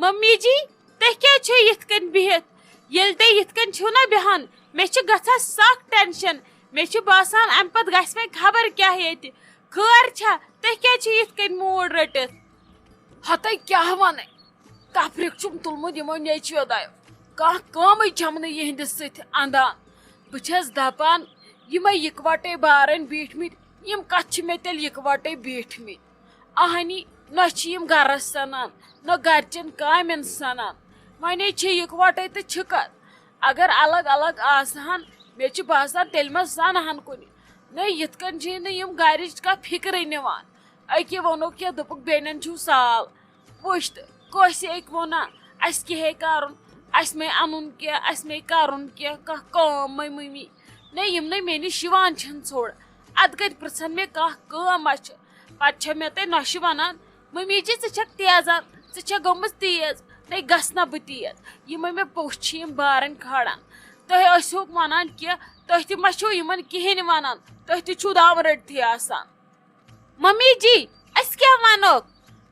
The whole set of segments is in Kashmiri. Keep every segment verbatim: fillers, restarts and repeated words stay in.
ممی جی، تُہۍ کیٛازِ چھِو یِتھ کٔنۍ بِہِتھ؟ ییٚلہِ تُہۍ یِتھ کٔنۍ چھِو نہ بیٚہان، مےٚ چھُ گژھان سخ ٹینشن۔ مےٚ چھُ باسان، اَمہِ پتہٕ گژھِ وۄنۍ خبر کیٛاہ ییٚتہِ۔ خٲر چھا؟ تُہۍ کیٛازِ چھِو یِتھ کٔنۍ موٗڈ رٔٹِتھ؟ ہتے کیٛاہ وَنَے؟ تفریٖق چھُم تُلمُت یِمو نیٚچویو دۄیو۔ کانٛہہ کٲمٕے چھَم نہٕ یِہِنٛدِس سۭتۍ اَندان۔ بہٕ چھَس دَپان، یِمَے یِکوَٹَے بارٕنۍ بیٖٹھمٕتۍ، یِم کَتھ چھِ مےٚ تیٚلہِ یِکوَٹَے بیٖٹھمٕتۍ؟ اَہنی، نہ چھِ یِم گَرَس سَنان، نہ گَرِچَن کامٮ۪ن سَنان۔ وۄنۍ چھِ یِکوَٹَے تہٕ چھِ کَتھ۔ اگر الگ الگ آسہٕ ہَن، مےٚ چھِ باسان، تیٚلہِ ما سَنہٕ ہَن کُنہِ۔ نہ، یِتھ کٔنۍ چھِ نہٕ یِم گَرِچ کانٛہہ فِکرٕے نِوان۔ أکی ووٚنُکھ کینٛہہ، دوٚپُکھ، "بیٚنٮ۪ن چھُو سال۔" وٕچھ تہٕ، کٲنٛسہِ أکۍ ووٚن نا، اَسہِ کیٛاہ ہے کَرُن؟ اَسہِ مے اَنُن کینٛہہ، اَسہِ مے کَرُن کینٛہہ، کانٛہہ کٲم مے مٔمی۔ نہ، یِم نَے مےٚ نِش یِوان چھِنہٕ ژھوٚڑ۔ اَدٕ کَتہِ پِرٛژھن مےٚ کانٛہہ کٲم ما چھِ؟ پَتہٕ چھےٚ مےٚ تۄہہِ نۄشہِ وَنان، "مٔمی جی، ژٕ چھَکھ تیزان، ژٕ چھَکھ گٔمٕژ تیز، نَے گژھٕ نہ بہٕ تیز۔" یِمَے مےٚ پوٚژھ چھِ یِم بارٕنۍ کھالان۔ تُہۍ ٲسِوُکھ وَنان کہِ تُہۍ تہِ ما چھِو یِمَن کِہیٖنۍ وَنان، تُہۍ تہِ چھِو دام رٔٹتھٕے آسان۔ ممی جی، أسۍ کیٛاہ وَنوکھ؟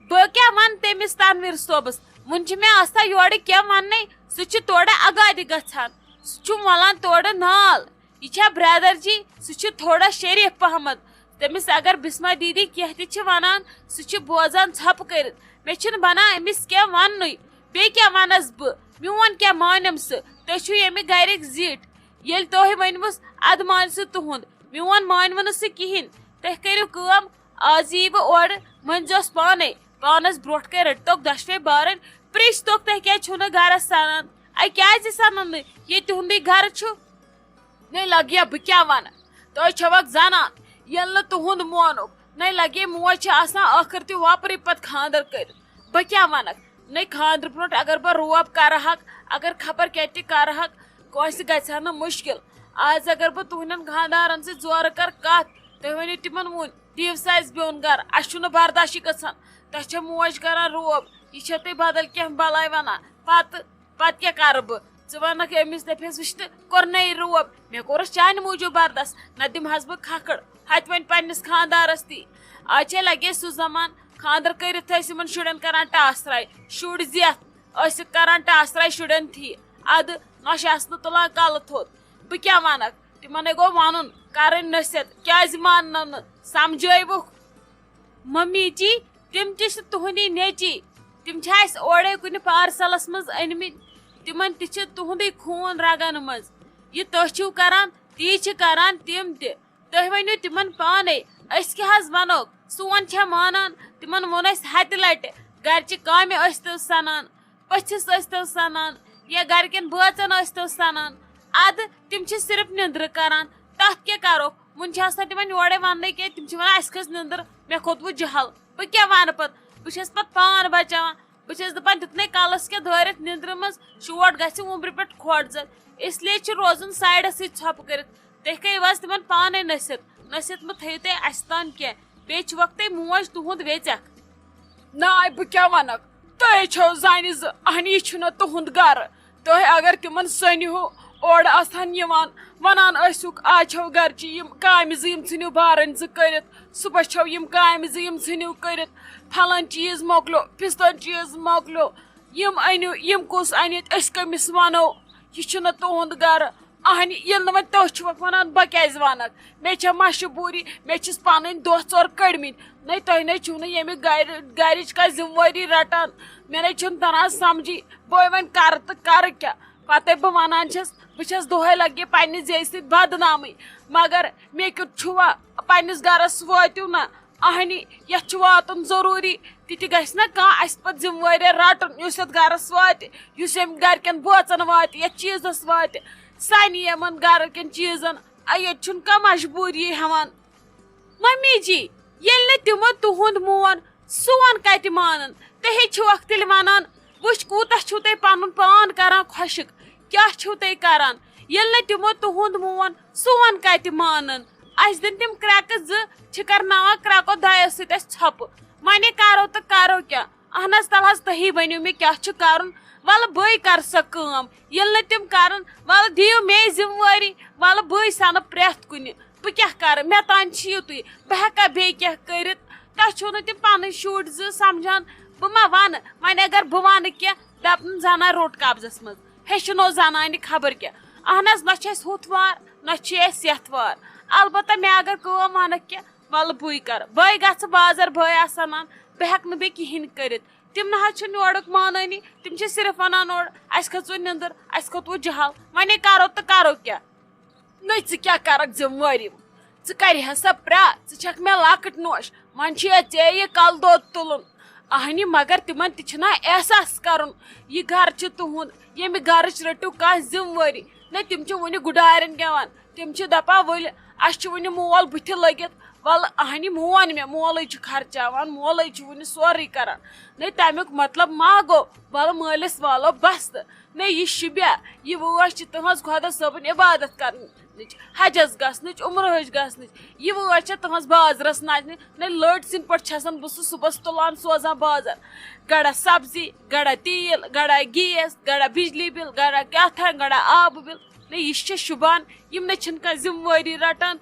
بہٕ کیٛاہ وَنہٕ تٔمِس تنویر صٲبَس؟ وُنہِ چھِ مےٚ آسان یورٕ کیٛاہ وَننَے، سُہ چھُ تورٕ اَگادِ گژھان۔ سُہ چھُم وَلان تورٕ نال۔ یہِ چھا برادر جی؟ سُہ چھُ تھوڑا شریٖف پہمتھ۔ تٔمِس اگر بسمہ دیدی کینٛہہ تہِ چھِ وَنان، سُہ چھُ بوزان ژھۄپہٕ کٔرِتھ۔ مےٚ چھُنہٕ بَنان أمِس کینٛہہ وَننُے۔ بیٚیہِ کیٛاہ وَنَس بہٕ؟ میون کیٛاہ مانٮ۪م سُہ؟ تُہۍ چھِو ییٚمہِ گَرِکۍ زِٹھۍ۔ ییٚلہِ تۄہہِ ؤنۍوُس، اَدٕ مانہِ سُہ تُہُنٛد۔ میون مانہِ وُنہٕ سُہ کِہیٖنۍ۔ تُہۍ کٔرِو کٲم، آز یی بہٕ اورٕ، مٔنٛزِس پانَے، پانَس برٛونٛٹھ کَنہِ رٔٹۍتوکھ دۄشوَے بارٕنۍ، پرٛژھۍتوکھ، تُہۍ کیٛازِ چھِو نہٕ گَرَس سَنان؟ اَے، کیٛازِ سَنان نہٕ؟ یہِ تِہُنٛدُے گَرٕ چھُ۔ نَے لَگیا، بہٕ کیٛاہ وَنہٕ؟ تُہۍ چھِوَکھ زَنان، ییٚلہِ نہٕ تُہُنٛد مونُکھ، نَے لَگے موج چھِ آسان ٲخٕر تہِ وۄپرٕے پَتہٕ خانٛدَر کٔرِتھ۔ بہٕ کیٛاہ وَنَکھ؟ نَے خانٛدرٕ برٛونٛٹھ اگر بہٕ روب کَرٕ ہَکھ، اگر خبر کیٛاہ تہِ کَرٕ ہَکھ، کٲنٛسہِ گژھِ ہا نہٕ مُشکِل۔ آز اگر بہٕ تُہٕنٛدٮ۪ن خانٛدارَن سۭتۍ زورٕ کَرٕ کَتھ، تُہۍ ؤنِو تِمَن وُنۍ، دِیِو سا اَسہِ بیوٚن گَرٕ، اَسہِ چھُنہٕ برداشٕے گژھان۔ تۄہہِ چھےٚ موج کَران روب، یہِ چھےٚ تُہۍ بدل کینٛہہ بَلاے وَنان۔ پَتہٕ، پَتہٕ کیٛاہ کَرٕ بہٕ؟ ژٕ وَنَکھ أمِس، دَپٮ۪س، "وٕچھ تہٕ، کوٚرنَے روب، مےٚ کوٚرُس چانہِ موٗجوٗب برداش، نَتہٕ دِمہٕ ہَس بہٕ کھکھٕڑ، ہَتہِ وۄنۍ پنٛنِس خانٛدارَس تہِ۔" آز چھے لَگے سُہ زمانہٕ، خانٛدر کٔرِتھ ٲسۍ یِمَن شُرٮ۪ن کَران ٹاسراے، شُرۍ زٮ۪تھ ٲسِکھ کَران ٹاسراے شُرٮ۪ن تھی۔ اَدٕ نۄشہِ آسہٕ نہٕ تُلان کَلہٕ تھوٚد۔ بہٕ کیٛاہ وَنَکھ؟ تِمَن ہے گوٚو وَنُن، کَرٕنۍ نصیحت، کیٛازِ ماننَو نہٕ؟ سَمجھٲیوُکھ؟ ممی جی، تِم تہِ چھِ تُہٕنٛدی نیٚچی۔ تِم چھِ اَسہِ اورَے کُنہِ پارسَلَس منٛز أنۍمٕتۍ۔ تِمَن تہِ چھِ تُہُنٛدُے خوٗن رَگَن منٛز۔ یہِ تُہۍ چھِو کَران، تی چھِ کَران تِم تہِ۔ تُہۍ ؤنِو تِمَن پانَے، أسۍ کیٛاہ حظ وَنو؟ سون چھا مانان؟ تِمَن ووٚن اَسہِ ہَتہِ لَٹہِ، گَرِچہِ کامہِ ٲسۍتو سَنان، پٔژھِس ٲسۍتو سَنان، یا گَرِکٮ۪ن بٲژَن ٲسۍتو سَنان۔ اَدٕ تِم چھِ صرف نِندرٕ کَران، تَتھ کیٛاہ کَرو؟ وُنہِ چھِ آسان تِمَن یورَے وَننَے کینٛہہ، تِم چھِ وَنان، "اَسہِ کھٔژ نِندٕر، مےٚ کھوٚت وۄنۍ جَہل، بہٕ کیٛاہ وَنہٕ پَتہٕ؟" بہٕ چھَس پَتہٕ پان بَچاوان۔ بہٕ چھَس دَپان، دیُتنَے کَلَس کیٛاہ دٲرِتھ نِندرِ منٛز، شوٹ گژھِ وُمبرِ پٮ۪ٹھ کھۄڈ زَن۔ اس لیے چھِ روزُن سایڈَسٕے ژھۄپہٕ کٔرِتھ۔ تُہۍ کٔرِو حظ تِمَن پانَے نصیحت۔ نصیحت مہٕ تھٲیِو تُہۍ اَسہِ تام کینٛہہ۔ بیٚیہِ چھِ وقتَے موج تُہُنٛد ویٚژٮ۪کھ۔ ناے، بہٕ کیٛاہ وَنَکھ؟ تُہۍ چھِو زَنہِ زٕ، اَہنہِ، یہِ چھُنہ تُہُنٛد گَرٕ۔ تُہۍ اگر تِمَن سٔنِہو، اورٕ آسہٕ ہَن یِوان، وَنان ٲسِکھ، "آز چھَو گَرچہِ یِم کامہِ زٕ، یِم ژھٕنِو بارٕنۍ زٕ کٔرِتھ، صُبحَس چھَو یِم کامہِ زٕ، یِم ژھٕنِو کٔرِتھ، پھلٲنۍ چیٖز مۄکلیو، پِستٲنۍ چیٖز مۄکلیو، یِم أنِو، یِم کُس اَنہِ ییٚتہِ، أسۍ کٔمِس وَنو؟ یہِ چھُنہ تُہُنٛد گَرٕ۔" اَہنہِ، ییٚلہِ نہٕ وۄنۍ تُہۍ چھِوکھ وَنان، بہٕ کیٛازِ وَنَکھ؟ مےٚ چھےٚ مَشہٕ بوٗری، مےٚ چھِس پَنٕنۍ دۄہ ژور کٔڑمٕتۍ۔ نَے، تُہۍ نَے چھِو نہٕ ییٚمہِ گَرِ، گَرِچ کانٛہہ ذِمہٕ وٲری رَٹان۔ مےٚ نَے چھُنہٕ تَران سَمجھی، بہٕ وۄنۍ کَرٕ تہٕ کَرٕ کیٛاہ؟ پَتَے بہٕ وَنان چھَس، بہٕ چھَس دۄہَے لَگے پنٛنہِ زیٚیہِ سۭتۍ بدنامٕے۔ مگر مےٚ کیُتھ چھُوا، پنٛنِس گَرَس وٲتِو نہ۔ اَہنہِ، یَتھ چھُ واتُن ضروٗری۔ تہِ تہِ گژھِ نہ کانٛہہ اَسہِ پَتہٕ ذِمہٕ وٲری رَٹُن، یُس یَتھ گَرَس واتہِ، یُس ییٚمہِ گَرِکٮ۪ن بٲژَن واتہِ، یَتھ چیٖزَس واتہِ، سانہِ یِمَن گَرٕکٮ۪ن چیٖزَن۔ اَ، ییٚتہِ چھُنہٕ کانٛہہ مجبوٗری ہٮ۪وان۔ ممی جی، ییٚلہِ نہٕ تِمو تُہُنٛد مون، سون کَتہِ مانَن؟ تُہۍ ہے چھِوکھ تیٚلہِ وَنان، وٕچھ، کوٗتاہ چھِو تُہۍ پَنُن پان کَران خۄشِک، کیٛاہ چھِو تُہۍ کَران؟ ییٚلہِ نہٕ تِمو تُہُنٛد مون، سون کَتہِ مانَن؟ اَسہِ دِن تِم کرٛٮ۪کہٕ زٕ، چھِ کَرناوان کرٛٮ۪کو دۄیو سۭتۍ اَسہِ ژھۄپہٕ۔ وۄنۍ کَرو تہٕ کَرو کیٛاہ؟ اہن حظ، تَلہٕ حظ، تُہی ؤنِو مےٚ کیٛاہ چھُ کَرُن۔ وَلہٕ بٕے کَرٕ سۄ کٲم۔ ییٚلہِ نہٕ تِم کَرَن، وَلہٕ دِیِو مے ذِمہٕ وٲری، وَلہٕ بٕے سَنہٕ پرٛٮ۪تھ کُنہِ۔ بہٕ کیٛاہ کَرٕ؟ مےٚ تام چھِو تُہۍ، بہٕ ہٮ۪کا بیٚیہِ کیٛاہ کٔرِتھ؟ تۄہہِ چھِو نہٕ تِم پَنٕنۍ شُرۍ زٕ سَمجھان، بہٕ ما وَنہٕ؟ وۄنۍ اگر بہٕ وَنہٕ کینٛہہ، دَپَن زَنان روٚٹ قبضَس منٛز، ہیٚچھنو زَنانہِ خبر کیٛاہ۔ اہن حظ، نہ چھِ اَسہِ ہُتھ وار، نہ چھِ اَسہِ یَتھ وار۔ البتہ مےٚ اگر کٲم وَنَکھ کینٛہہ، وَلہٕ بٕے کَرٕ۔ بہٕ گژھٕ بازر، بہٕ آسہٕ اَنان، بہٕ ہٮ۪کہٕ نہٕ بیٚیہِ کِہیٖنۍ کٔرِتھ۔ تِم نہ حظ چھِنہٕ یورُک مانٲنی، تِم چھِ صرف وَنان اورٕ، "اَسہِ کھٔژوٕ نِندٕر، اَسہِ کھوٚتوٕ جہل، وۄنۍ کَرو تہٕ کَرو کیٛاہ؟" نٔے، ژٕ کیٛاہ کَرَکھ ذمہٕ وٲری؟ ژٕ کَرِ ہا سا پرٛا، ژٕ چھَکھ مےٚ لۄکٕٹ نوش، وۄنۍ چھُ یہِ ژےٚ یہِ کَلہٕ دود تُلُن۔ اہنہِ، مگر تِمَن تہِ چھُنہ احساس کَرُن، یہِ گَرٕ چھُ تُہُنٛد، ییٚمہِ گَرٕچ رٔٹِو کانٛہہ ذمہٕ وٲری۔ نہ، تِم چھِ وُنہِ گُڈارٮ۪ن گٮ۪وان، تِم چھِ دَپان، "ؤلۍ، اَسہِ چھُ وُنہِ مول بٕتھِ لٔگِتھ، وَلہٕ اہنہِ مون مےٚ، مولٕے چھُ خرچاوان، مولٕے چھُ وُنہِ سورُے کَران۔" نہ، تَمیُک مطلب ما گوٚو، وَلہٕ مٲلِس والو بَستہٕ۔ نہ، یہِ شِبیا، یہِ وٲج چھِ تُہٕنٛز خۄدا صٲبٕنۍ عبادت کَرنٕچ، حجَس گژھنٕچ، عمرٕ حج گژھنٕچ۔ یہِ وٲج چھےٚ تُہٕنٛز بازرَس نَژنہِ۔ نہ، لٔڑۍ سٕنٛدۍ پٲٹھۍ چھَسَن بہٕ سُہ صُبحَس تُلان سوزان بازر۔ گڑا سبزی، گڑا تیٖل، گڑا گیس، گڑا بجلی بِل، گڑا کیٛاہ تام، گڑا آبہٕ بِل۔ نہ، یہِ چھےٚ شُبان، یِم نہ چھِنہٕ کانٛہہ ذمہٕ وٲری رَٹان۔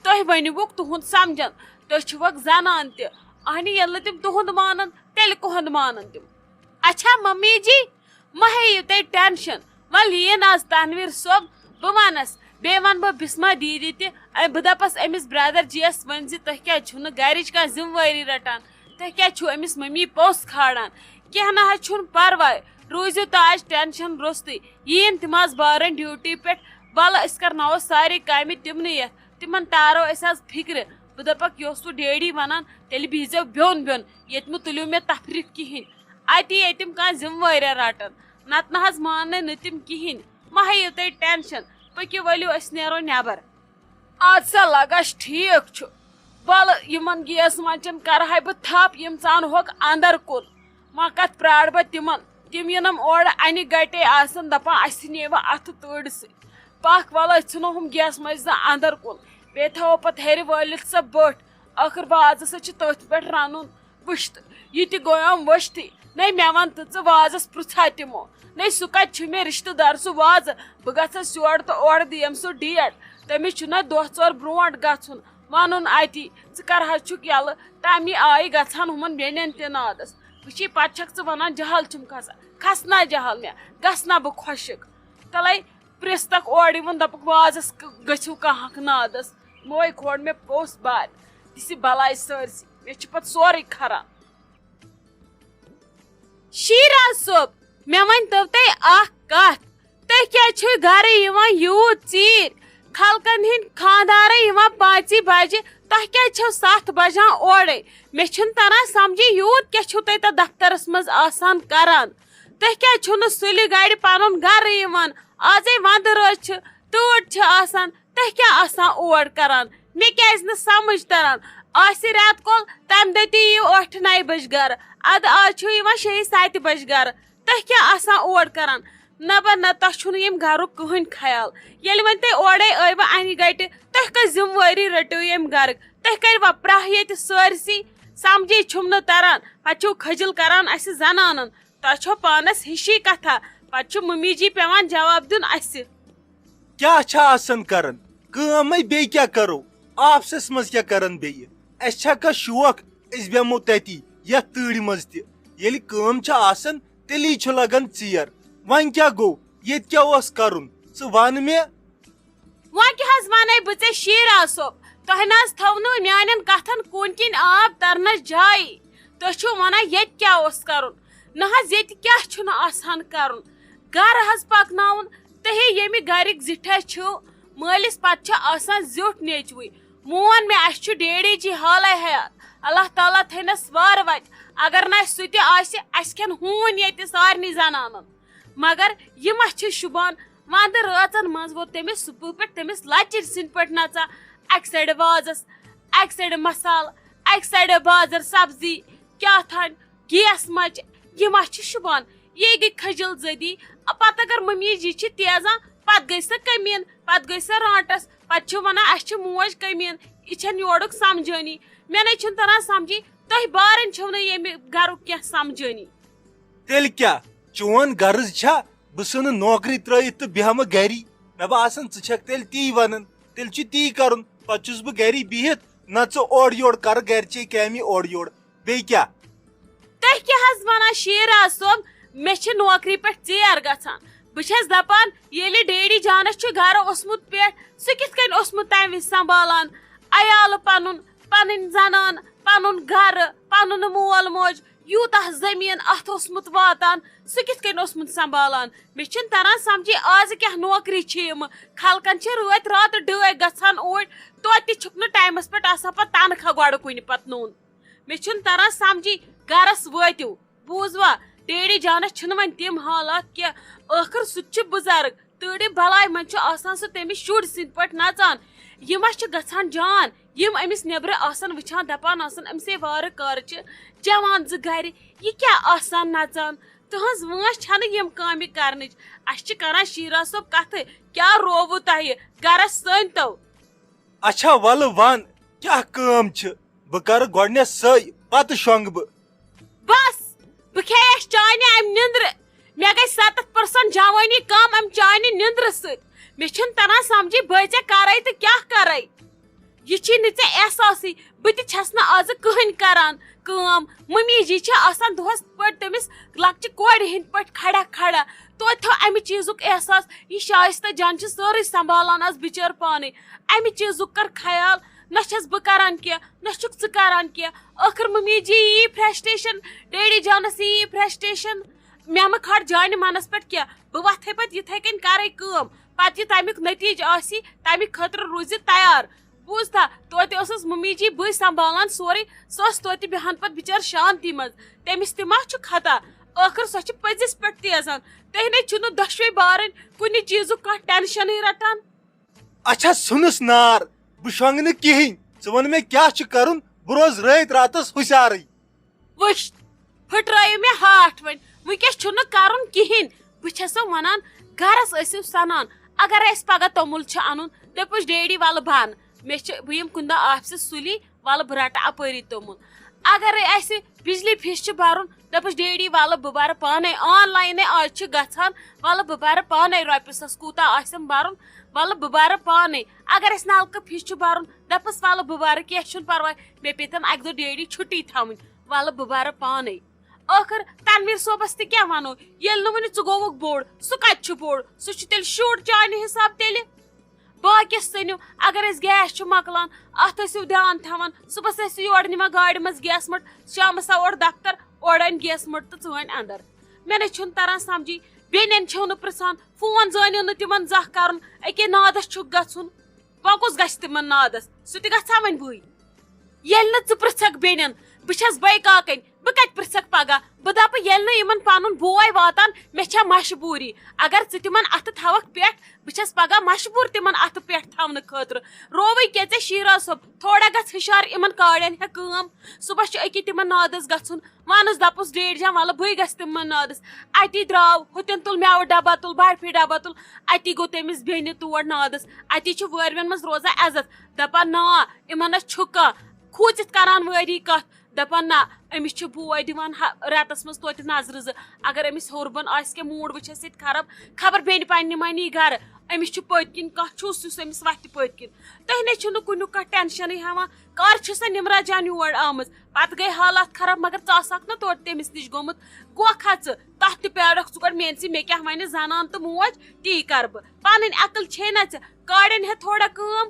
تُہۍ ؤنِوُکھ تُہُنٛد سَمجھَن، تُہۍ چھِوَکھ زَنان تہِ۔ اہنہِ، ییٚلہِ نہٕ تِم تُہُنٛد مانَن، تیٚلہِ کُہُنٛد مانَن تِم؟ اچھا ممی جی، مہ ہیٚیِو تُہۍ ٹینشن۔ وَلہٕ یِیِن آز تنویر صٲب، بہٕ وَنَس، بیٚیہِ وَنہٕ بہٕ بِسما دیدی تہِ، اَ، بہٕ دَپَس أمِس برادر جی یَس ؤنۍ زِ تُہۍ کیٛازِ چھِو نہٕ گَرِچ کانٛہہ ذمہٕ وٲری رَٹان؟ تُہۍ کیٛازِ چھِو أمِس ممی پونٛسہٕ کھالان؟ کینٛہہ نہ حظ چھُنہٕ پَرواے، روٗزِو تُہۍ آز ٹینشن روٚستُے۔ یِیِن تِم آز بارَن ڈیوٹی پٮ۪ٹھ، وَلہٕ أسۍ کَرناوَو سارے کامہِ تِمنٕے یَتھ۔ تِمَن تارو أسۍ آز فِکرِ۔ بہٕ دَپَکھ، یہِ اوس سُہ ڈیڈی وَنان، تیٚلہِ بِہزیو بیوٚن بیوٚن، ییٚتہِ مہٕ تُلِو مےٚ تفریٖق کِہیٖنۍ۔ اَتی ییٚتہِ تِم کانٛہہ ذِمہٕ وٲریا رَٹَن، نَتہٕ نہ حظ ماننَے نہٕ تِم کِہیٖنۍ۔ مہ ہیٚیِو تُہۍ ٹٮ۪نشَن، پٔکِو ؤلِو أسۍ نیرو نٮ۪بَر۔ اَدٕ سا لَگَس ٹھیٖک چھُ، وَلہٕ یِمَن گیس مَچَن کَرٕ ہا بہٕ تھَپھ، یِم ژانہوکھ اَندَر کُن۔ وۄنۍ کَتھ پرٛارٕ بہٕ تِمَن؟ تِم یِنَم اورٕ اَنہِ گَٹے آسَن دَپان اَسہِ نِیوٕ اَتھٕ تۭرِ سۭتۍ۔ پَکھ وَلہٕ أسۍ ژھٕنو ہُم گیس مَچہِ زٕ اَندَر کُن، بیٚیہِ تھاوو پَتہٕ ہیٚرِ وٲلِتھ سۄ بٔٹھ۔ ٲخٕر وازَس سۭتۍ چھِ تٔتھۍ پٮ۪ٹھ رَنُن۔ وٕچھ تہٕ، یہِ تہِ گویوم ؤسۍتھٕے۔ نَے مےٚ وَن تہٕ ژٕ وازَس پرٛژھا تِمو۔ نَے سُہ کَتہِ چھُ مےٚ رِشتہٕ دار سُہ وازٕ؟ بہٕ گژھس یورٕ تہٕ اورٕ دِیَم سُہ ڈیٹ۔ تٔمِس چھُنہ دۄہ ژور برونٛٹھ گژھُن، وَنُن اَتی۔ ژٕ کَر حظ چھُکھ یَلہٕ؟ تَمی آیہِ گژھٕ ہَن ہُمَن بیٚنٮ۪ن تہِ نادَس۔ وٕچھی، پَتہٕ چھَکھ ژٕ وَنان جہل چھُم کھسان۔ کھَس نہ جہل مےٚ، گژھٕ نہ بہٕ خۄشِک۔ تَلَے پرٛژھ تَکھ اورٕ یِوان، دَپَکھ وازَس ک-، گٔژھِو کانٛہہ اَکھ نادَس۔ موے کھوڑ مےٚ پوٚژھ بارِ، دِژِ بَلاے سٲرسٕے۔ مےٚ چھُ پَتہٕ سورُے کھران۔ شیرا صٲب، مےٚ ؤنۍ تو تُہۍ اکھ کتھ، تُہۍ کیازِ چھِو گرٕ یِوان یوٗت ژیٖرۍ؟ خلقن ہٕنٛدۍ خانٛدارے یِوان پانٛژِ بجہِ، تۄہہِ کیازِ چھِو ستھ بجان اورے؟ مےٚ چھُنہٕ تران سمجھے، یوٗت کیٛاہ چھِو تُہۍ تتھ دفترس منٛز آسان کران؟ تُہۍ کیازِ چھِو نہٕ سُلہِ گرِ پنُن گرٕ یِوان؟ ازے ونٛدٕ رٲژ چھِ، تۭر چھِ آسان، تُہۍ کیٛاہ آسان اور کران؟ مےٚ کیازِ نہٕ سمجھ تران؟ آسہِ رٮ۪تہٕ کول، تمہِ دۄہ تہِ یِیِو ٲٹھِ نَیہِ بجہِ گرٕ، ادٕ آز چھِو یِوان شیٚیہِ ستہِ بجہِ گرٕ، تُہۍ کیٛاہ آسان اور کران؟ نہ بہ نہ، تۄہہِ چھُو نہٕ ییٚمہِ گرُک کٕہٕنۍ خیال۔ ییٚلہِ وۄنۍ تُہۍ اورے ٲیوٕ انہِ گٹہِ، تُہۍ کۄس ذمہٕ وٲری رٔٹِو ییٚمہِ گرٕکۍ؟ تُہۍ کٔرِوا پرٛاہ ییٚتہِ سٲرسٕے؟ سمجھے چھُم نہٕ تران، پتہٕ چھِو کھجل کران اسہِ زنانن۔ تۄہہِ چھو پانس ہِشی کتھا، پتہٕ چھُ ممی جی پٮ۪وان جواب دیُن اسہِ۔ کیٛاہ چھا آسان کران؟ کٲم ہے بیٚیہِ کیٛاہ کرو؟ آفسس منٛز کیٛاہ کران بیٚیہِ؟ اسہِ چھا کانٛہہ شوق أسۍ بیٚہمو تتی یتھ تۭرِ منٛز تہِ؟ ییٚلہِ کٲم چھِ آسان، تیٚلی چھُ لگان ژیر۔ وۄنۍ کیٛاہ گوٚو؟ ییٚتہِ کیٛاہ اوس کرُن؟ ژٕ ون مےٚ۔ وۄنۍ کیٛاہ حظ ونے بہٕ ژےٚ شیرا صٲب؟ تۄہہِ نہ حظ تھوٚو نہٕ میانٮ۪ن کتھن کوٗنہٕ کِنۍ آب ترنس جایی۔ تُہۍ چھِو ونان ییٚتہِ کیٛاہ اوس کرُن؟ نہ حظ، ییٚتہِ کیٛاہ چھُنہٕ آسان کرُن؟ گرٕ حظ پکناوُن۔ تُہی ییٚمہِ گرِکۍ زِٹھے چھِو، مٲلِس پتہٕ چھِ آسان زیُٹھ نیچوٕے۔ مون مےٚ، اسہِ چھُ ڈیڈی جی حالے حیات۔ اللہ تعالیٰ تھٲینس وارٕ وتہِ۔ اگر نہٕ اسہِ سُہ تہِ آسہِ، اسہِ کھٮ۪ن ہوٗنۍ ییٚتہِ سارنٕے زنانن۔ مگر یہِ ما چھِ شوٗبان؟ وندٕ رٲژن منٛز ووت تٔمِس سُہ پُل پٮ۪ٹھ تٔمِس لۄکچہِ سٕنٛدۍ پٲٹھۍ نژان۔ اکہِ سایڈٕ وازس، اکہِ سایڈٕ مسالہٕ، اکہِ سایڈٕ بازر سبزی، کیٛاہ تھانۍ، گیس مچہِ، یہِ ما چھِ شوٗبان؟ یے گٔے کھجل زدی۔ پتہٕ اگر ممی جی چھِ تیزان، پتہٕ گٔے سۄ کٔمیٖن، پتہٕ گٔے سۄ رانٹس، پتہٕ چھِ ونان، "اسہِ چھِ موج کٔمیٖن، یہِ چھَنہٕ یورُک سمجھٲنی۔" مےٚ نے چھُنہٕ تران سمجھی، تُہۍ بارن چھِو نہٕ ییٚمہِ گرُک کینٛہہ سمجھٲنی۔ تیٚلہِ کیٛاہ؟ چون غرض چھا بہٕ ژھٕنہٕ نوکری ترٲیِتھ تہٕ بیٚہمہٕ گری؟ مےٚ باسان، ژٕ چھکھ تیٚلہِ تی ونان۔ تیٚلہِ چھُ تی کرُن۔ پتہٕ چھُس بہٕ گری بِہِتھ، نہ ژٕ اورٕ یورٕ کرٕ گرچے کامہِ اورٕ یورٕ۔ بیٚیہِ کیٛاہ؟ تُہۍ کیٛاہ حظ وَنان شیراز صٲب؟ مےٚ چھِ نوکری پٮ۪ٹھ ژیر گژھان۔ بہٕ چھَس دَپان، ییٚلہِ ڈیڈی جانَس چھُ گَرٕ اوسمُت پٮ۪ٹھ، سُہ کِتھ کٔنۍ اوسمُت تَمہِ وِزِ سنٛبھالان عیالہٕ پَنُن، پَنٕنۍ زَنان، پَنُن گَرٕ، پَنُن مول موج، یوٗتاہ زٔمیٖن اَتھ اوسمُت واتان، سُہ کِتھ کٔنۍ اوسمُت سنٛبھالان؟ مےٚ چھُنہٕ تَران سَمجھی، آزٕ کیٛاہ نوکری چھِ یِمہٕ۔ خلقَن چھِ رٲتۍ راتہٕ ڈٲے گژھان اوٗرۍ، توتہِ تہِ چھُکھ نہٕ ٹایمَس پٮ۪ٹھ آسان پَتہٕ تَنخواہ گۄڈٕ کُنہِ پَتہٕ نوٚن۔ مےٚ چھُنہٕ تَران سَمجھی، گَرَس وٲتِو۔ بوٗزوا، ڈیڈی جانَس چھِنہٕ وۄنۍ تِم حالات کینٛہہ۔ ٲخٕر سُہ تہِ چھُ بُزرٕگ۔ تۭرِ بَلاے منٛز چھُ آسان سُہ تٔمِس شُرۍ سٕنٛدۍ پٲٹھۍ نَژان۔ یہِ ما چھُ گژھان جان؟ یِم أمِس نیٚبرٕ آسان وٕچھان، دَپان آسان، أمِس ہے وارٕ کارٕ چھِ جوان زٕ گَرِ، یہِ کیٛاہ آسان نَژان؟ تُہٕنٛز وٲنٛس چھَنہٕ یِم کامہِ کَرنٕچ۔ اَسہِ چھِ کَران شیراز صٲب کَتھٕ، کیٛاہ رووُ تۄہہِ؟ گَرَس سٲنۍ تو۔ اچھا، وَلہٕ وَن، کیٛاہ کٲم چھِ؟ بہٕ کَرٕ گۄڈٕنٮ۪تھ سٔے، پَتہٕ شۄنٛگہٕ بہٕ۔ بس، بہٕ کھیٚیس چانہِ امہِ نِندرٕ۔ مےٚ گٔے ستتھ پٔرسنٹ جوٲنی کم امہِ چانہِ نِندرٕ سۭتۍ۔ مےٚ چھُنہٕ تران سمجھے بہٕ ژےٚ کرے تہٕ کیٛاہ کرے۔ یہِ چھی نہٕ ژےٚ احساسٕے۔ بہٕ تہِ چھس نہٕ آزٕ کٕہٕنۍ کران کٲم۔ ممی جی چھِ آسان دۄہس پٲٹھۍ تٔمِس لۄکچہِ کورِ ہٕنٛدۍ پٲٹھۍ کھڑا کھڑا۔ توتہِ تھٲو امہِ چیٖزُک احساس۔ یہِ شایستہ جان چھِ سٲرٕے سنبھالان از بِچٲر پانے۔ امہِ چیٖزُک کر خیال۔ نہ چھس بہٕ کران کینٛہہ، نہ چھُکھ ژٕ کران کینٛہہ۔ ٲخٕر ممی جی یی فرسٹریشن، ڈیڈی جانس یی فرسٹریشن۔ مےٚ مہٕ کھار جانہِ منس پٮ۪ٹھ کینٛہہ۔ بہٕ وۄتھے پتہٕ یِتھے کٔنۍ کرے کٲم۔ پتہٕ یہِ تمیُک نتیجہٕ آسہِ، تمہِ خٲطرٕ روٗزِ تیار۔ بوٗزتھا، توتہِ ٲسٕس ممی جی بٕے سنبھالان سورُے۔ سۄ ٲس توتہِ بیہان پتہٕ بِچٲر شانتی منٛز۔ تٔمِس تہِ ما چھُ خطا؟ ٲخٕر سۄ چھِ پٔزِس پٮ۪ٹھ تیزان۔ تُہۍ نے چھِو نہٕ دۄشوے بارٕنۍ کُنہِ چیٖزُک کانٛہہ ٹینشنٕے رٹان۔ اچھا، ژھٕنُس نار، بہٕ شۄنٛگہٕ نہٕ کِہیٖنۍ۔ ژٕ وَن مےٚ کیٛاہ چھُ کَرُن، بہٕ روزٕ رٲتۍ راتَس ہُشارٕے۔ وٕچھ، پھٕٹرٲیِو مےٚ ہاٹھ وۄنۍ۔ وٕنۍکٮ۪س چھُنہٕ کَرُن کِہیٖنۍ۔ بہٕ چھَسو وَنان، گَرَس ٲسِو سَنان۔ اگر اَسہِ پَگاہ توٚمُل چھُ اَنُن، دٔپُس، "ڈیڈی، وَلہٕ بَن، مےٚ چھِ، بہٕ یِمہٕ کُنہِ دۄہ آفسہٕ سُلی، وَلہٕ بہٕ رَٹہٕ اَپٲری توٚمُل۔" اگرے اسہِ بجلی فیس چھُ برُن، دپس، "ڈیڈی، ولہٕ بہٕ برٕ پانے، آن لاینٕے آز چھُ گژھان، ولہٕ بہٕ برٕ پانے، رۄپیہِ ساس کوٗتاہ آسٮ۪م برُن، ولہٕ بہٕ برٕ پانے۔" اگر اسہِ نلکہٕ فیس چھُ برُن، دپس، "ولہٕ بہٕ برٕ، کینٛہہ چھُنہٕ پرواے، مےٚ پیٚتن اکہِ دۄہ ڈیڈی چھُٹی تھاوٕنۍ، ولہٕ بہٕ برٕ پانے۔" ٲخٕر تنویر صٲبس تہِ کیٛاہ ونو، ییٚلہِ نہٕ وُنہِ ژٕ گوٚوُکھ بوٚڑ، سُہ کتہِ چھُ بوٚڑ؟ سُہ چھُ تیٚلہِ شُر چانہِ حساب تیٚلہِ۔ باقیس ژھٕنِو، اگر اسہِ گیس چھُ مۄکلان، اتھ ٲسِو دیان تھاوان۔ صُبحس ٲسِو یورٕ نِوان گاڑِ منٛز گیس مٔٹ، شامس آو اورٕ دفتر، اورٕ أنۍ گیس مٔٹ تہٕ ژٲنۍ اندر۔ مےٚ نَے چھُنہٕ تران سمجھی، بیٚنٮ۪ن چھِو نہٕ پرژھان، فون زٲنِو نہٕ تِمن زانٛہہ کرُن، أکے نادس چھُکھ گژھُن۔ وۄنۍ کُس گژھِ تِمن نادس؟ سُہ تہِ گژھٕ ہا وۄنۍ بٕے۔ ییٚلہِ نہٕ ژٕ پرژھکھ بیٚنٮ۪ن، بہٕ چھَس بَے کاکَنۍ، بہٕ کَتہِ پرژھکھ پگاہ؟ بہٕ دَپہٕ، ییٚلہِ نہٕ یِمَن پَنُن بوے واتان، مےٚ چھےٚ مجبوٗری۔ اگر ژٕ تِمَن اَتھٕ تھاوَکھ پٮ۪ٹھ، بہٕ چھَس پگاہ مجبوٗر تِمَن اَتھٕ پٮ۪ٹھ تھاونہٕ خٲطرٕ۔ رووٕے کیٛاہ ژےٚ شیٖراز صٲب؟ تھوڑا گژھ ہُشار، یِمَن کاڑٮ۪ن ہےٚ کٲم۔ صُبحَس چھُ أکی تِمَن نادَس گژھُن۔ وَنُس دَپُس، "ڈیڈی جان، وَلہٕ بٕے گژھٕ تِمَن نادَس۔" اَتی درٛاو، ہُتٮ۪ن تُل مٮ۪وٕ ڈَبہ، تُل برفی ڈَبہ، تُل۔ اَتی گوٚو تٔمِس بیٚنہِ تور نادَس۔ اَتی چھُ وٲرۍوٮ۪ن منٛز روزان عزت۔ دَپان، نا، یِمَن نہ چھُ کانٛہہ۔ کھوٗژِتھ کران وٲری کتھ، دپان، "نہ، أمِس چھُ بوے دِوان ہ-، رٮ۪تس منٛز توتہِ نظرٕ زٕ۔ اگر أمِس ہیوٚر بۄن آسہِ کینٛہہ، موٗڈ وٕچھس ییٚتہِ خراب، خبر بیٚنہِ پننہِ ما نی گرٕ۔ أمِس چھُ پٔتۍ کِنۍ کانٛہہ چھُس یُس أمِس وتھِ پٔتۍ کِنۍ۔ تُہۍ نے چھِو نہٕ کُنیُک کانٛہہ ٹینشنٕے ہٮ۪وان۔ کر چھِ سۄ نمرہ جان یور آمٕژ؟ پتہٕ گٔے حالات خراب، مگر ژٕ آسہٕ ہکھ نہ توتہِ تٔمِس نِش گوٚمُت۔ گوکھا ژٕ، تتھ تہِ پیارکھ ژٕ گۄڈٕ میٲنۍ سٕے، مےٚ کیٛاہ ونہِ زنان تہٕ موج، تی کرٕ بہٕ۔ پنٕنۍ عقل چھے نہ ژےٚ، کاڑٮ۪ن ہے تھوڑا کٲم۔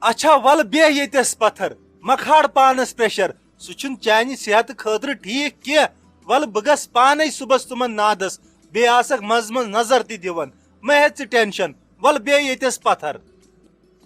اچھا، ولہٕ بیٚہہ ییٚتٮ۪س پتھر، مہ کھار پانس پریشر۔ سُہ چھُنہٕ چانہِ صحتہٕ خٲطرٕ ٹھیٖک کینٛہہ۔ وَلہٕ بہٕ گژھٕ پانَے صُبحَس تِمَن نادَس، بیٚیہِ آسَکھ منٛزٕ منٛزٕ نظر تہِ دِوان۔ مہ ہےٚ ژٕ ٹینشن، وَلہٕ بیٚہہ ییٚتٮ۪س پَتھر۔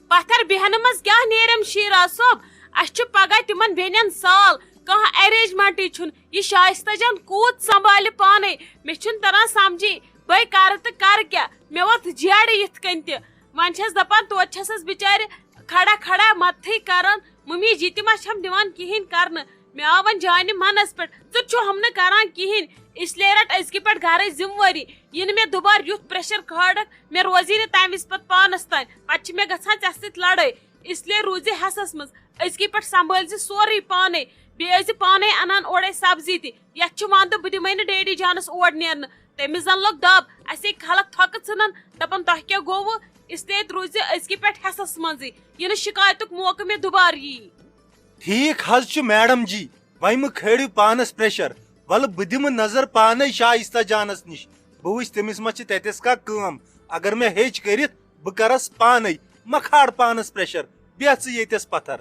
پَتھر بیٚہنہٕ منٛز کیٛاہ نیرٮ۪م شیٖراز صٲب؟ اَسہِ چھُ پگاہ تِمَن بیٚنٮ۪ن سال، کانٛہہ ارینجمنٹٕے چھُنہٕ۔ یہِ شایستہ جان کوٗت سنبھالہِ پانَے؟ مےٚ چھُنہٕ تران سمجھی، بہٕ کَرٕ تہٕ کَرٕ کیٛاہ؟ مےٚ ووٚتھ جیڑٕ یِتھ کٔنۍ تہِ۔ وۄنۍ چھَس دَپان، توتہِ چھَسَس بِچارِ کھڑا کھڑا مدتھٕے کران، ممی جی تہِ ما چھَم دِوان کِہیٖنۍ کرنہٕ۔ مےٚ آو وۄنۍ جانہِ منَس پٮ۪ٹھ، ژٕ چھُہَم نہٕ کران کِہیٖنۍ، اس لیے رَٹ أزکہِ پٮ۪ٹھ گرٕچ ذمہٕ وٲری۔ یہِ نہٕ مےٚ دُبارٕ یُتھ پریشر کھالکھ، مےٚ روزی نہٕ تَمہِ وِزِ پتہٕ پانَس تانۍ، پتہٕ چھِ مےٚ گژھان ژےٚ سۭتۍ لڑٲے۔ اس لیے روٗزِ حٮ۪سَس منٛز، أزکہِ پٮ۪ٹھ سنبھٲلۍ زِ سورُے پانے، بیٚیہِ ٲسۍ زِ پانے اَنان اورَے سبزی تہِ۔ یَتھ چھُ وَندٕ، بہٕ دِمَے نہٕ ڈیڈی جانَس اور نیرنہٕ۔ تٔمِس زَن لوٚگ دَب، اَسے خلق تھۄکہٕ ژھٕنان، دَپان، "تۄہہِ کیٛاہ گوٚوٕ؟" اس لیے روٗزِ أزکہِ پٮ۪ٹھ حٮ۪سَس منٛزٕے، یہِ نہٕ شِکایتُک موقعہٕ مےٚ دُبارٕ یی۔ ٹھیٖک حظ چھُ میڈم جی، وۄنۍ مہٕ کھٲرِو پانَس پریشر، ولہٕ بہٕ دِمہٕ نظر پانے شائستہ جانس نِش، بہٕ وٕچھِ تٔمِس ما چھِ تتٮ۪س کانٛہہ کٲم۔ اگر مےٚ ہیٚچ کٔرِتھ، بہٕ کرس پانے، مہ کھار پانس پریشر، بیٚہہ ژٕ ییٚتٮ۪س پتھر۔